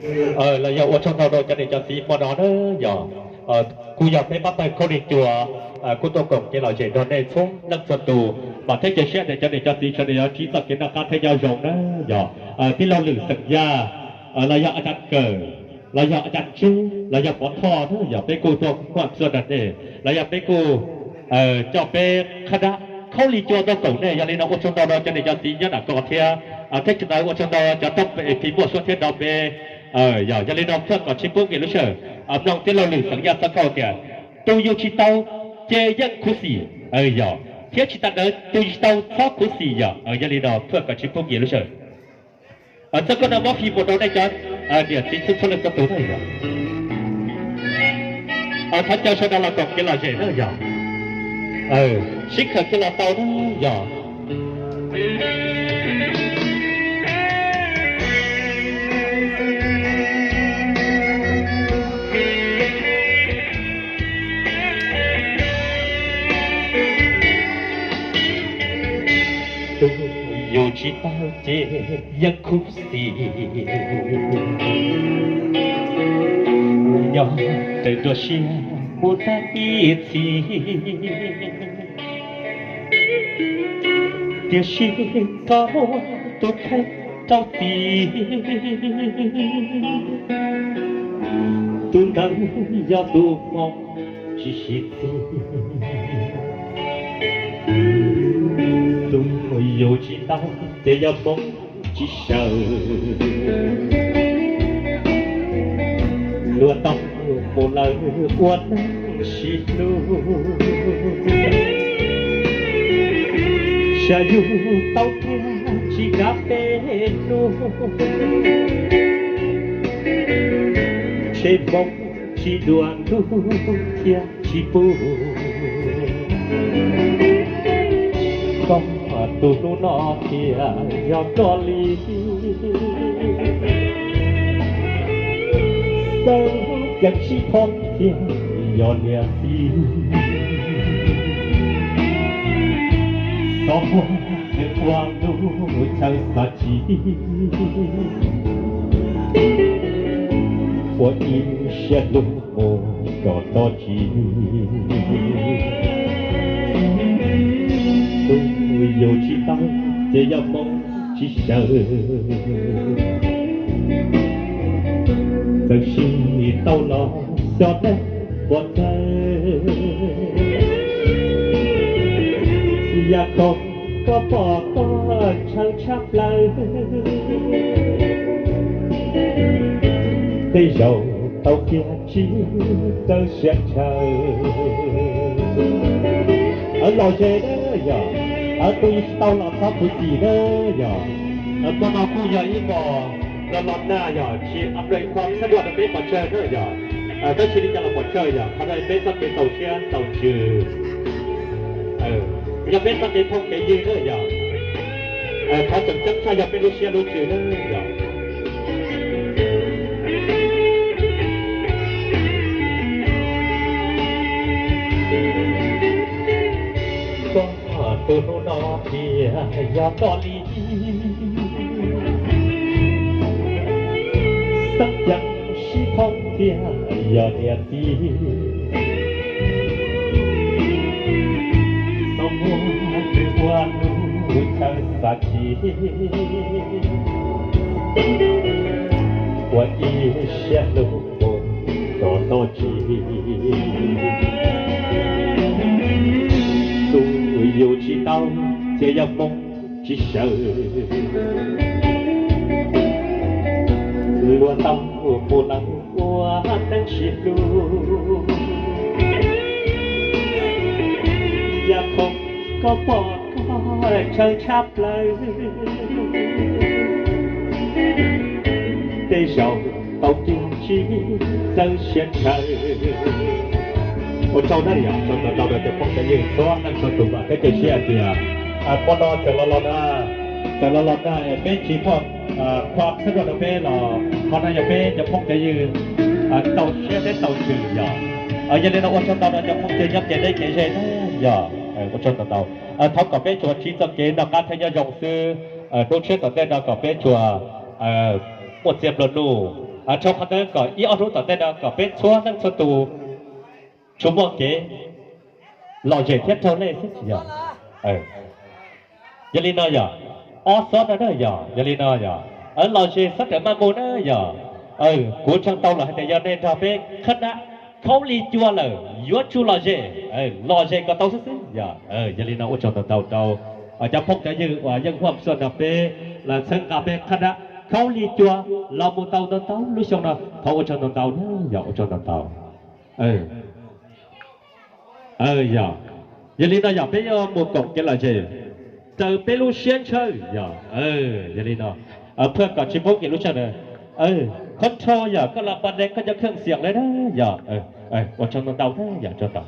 Los yog ua tsaug ntau rau cov niam cov txiv hmo no na yog, kuj yog peb pab pawg khaub lig cua kuj tuaj koom kev lom zem nrog nej txhua leej txhua tus, vam thiab cia siab tias cov niam cov txiv sawv daws yuav ntsib txoj kev noj qab thiab nyob zoo na yog. Tij laug Lwm xeem Yaj, los yog a cas Kawm, los yog a cas Ntseb, los yog Pov Thoj na yog peb kuj tuaj muaj txhua nrog nej, los yog peb kuj coj peb qhab dab khaub lig cua tuaj koom nej. Yog li no ua tsaug ntau rau cov niam cov txiv nyob nram ko thiab, thiab tsis tas ua tsaug ntau cov tub phim muaj suab thiab nrog peb, yog. Yog li no phaj kom tsis pub nkim lub sij hawm, mloog tij laug Lwm xeem Yaj txoj khau tias, tus yug tsis tau ces yeej khuv xim, yog, thiab tsis tas ntawd tus yug tsis tau txhob khuv xim yog. Yog li no phaj kom tsis pub nkim lub sij hawm, txoj kab no muab fij mus rau nej cov niam txiv txhua txhua leej txhua tus na yog. Thov caw sawv daws los koom kev lom zem na yog, sib khaws kiag los tau na yog. Tus yug tsis tau ces yeej khuv xim, nyob raws nruab siab mus tag ib txhis, tiam sis koj muaj tus kheej rau txim. Tus ntawd yog tus hmoov tsis sib txig. Tus yug tsis tau ces yog hmoov tsis sawv, luag tau mus lawm ua neej sib hlub. Xyov yug tau tiag tsis kav peb hnub, ntshe hmoov tsis dua ntuj thiab tsis pub. Koj tus hlub no thiaj yog koj li, xeeb ceem sib thooj thiaj yog niam txiv. Xov muag nws ua lub chaw xav tsis, ua ib siab lug mus kom txog tsis. Tus yug tsis tau ces yog hmoov tsis sawv, txawm sim tau los xyov neeg puas txawj. Yam khoom koj pom koj ntshaw tshaj plaws, tej zaum tau kiag tsis txawj siab ntshaw. Lom zem na yog, tus yug tsis tau los txhob khuv xim na yog. Koj no kuj yog ib mos los los nag yog tsis a plej khuam xab duaj rau peb pov tsawg na yog. Tab sis li cas los pov tsawg yog qhov no peb txoj kev txaus siab txaus ntsws, yog peb txoj kev phooj kev ywg na yog. Qhov tseem ceeb tshaj yog peb lub siab lub ntsws na yog. Koj tus hnub no thiaj yog koj li, xeeb ceem sib thooj thiaj yog niam txiv. Xov muag nws ua lub chaw xav tsis, ua ib siab lug mus kom txog tsis. Tus yug tsis tau ces yog hmoov tsis sawv, luag tau mus lawm ua neej sib hlub. Yam khoom koj pom koj ntshaw tshaj plaws, tej zaum tau kiag tsis txawj siab ntshaw. Ua tsaug na yog, tsaug ntau ntau rau cov phooj cov ywg txhua leej txhua tus, vam thiab cia siab hais tias hmo no txawm los los na, txawm los los na peb tsis muaj khuam xab duaj rau peb los qhov no yog peb cov phooj cov ywg txaus siab thiab txaus ntsws yog. Yog li no ua tsaug ntau rau cov phooj cov ywg nyob kev deb kev ze na yog, ua tsaug ntau ntau. Thov kom peb tsuas ntsib txoj kev noj qab thiab nyob zoo xwb, hnub tshiab tom ntej no kom peb tsuas muaj txiag nplua nuj, Rau qhov ntawd kom ib ob hnub tom ntej no kom peb txhua leej txhua tus tsuas muaj kev lom zem thiab raug lej xwb yog. Yog li no yog, ob xob no na yog, yog li no yog, lom zem xob rawm maj mus na yog. Kuv tsaug ntau los hais tias yog nej nrog peb khab dab khaub lig cua lawm yuav tsum lom zem, lom zem kom tau xwb xwb yog. Yog li no ua tsaug ntau ntau rau cov phooj cov ywg uas yeej huaj xuaj nrog peb los txhawb nqa peb khab dab khaub lig cua los mus tau ntau ntau lub xyoo no, thov ua tsaug ntau ntau na yog, ua tsaug ntau ntau. Yog, yog li no yog peb yuav mus koom kev lom zem raws peb lub siab ntshaw yog. Yog li no, phaj kom tsis poob kev lub siab na. Qhov rho yog koj los pas dej koj cov kheej xiam lawm na yog. Ua tsaug ntau ntau na yog, tsaug ntau.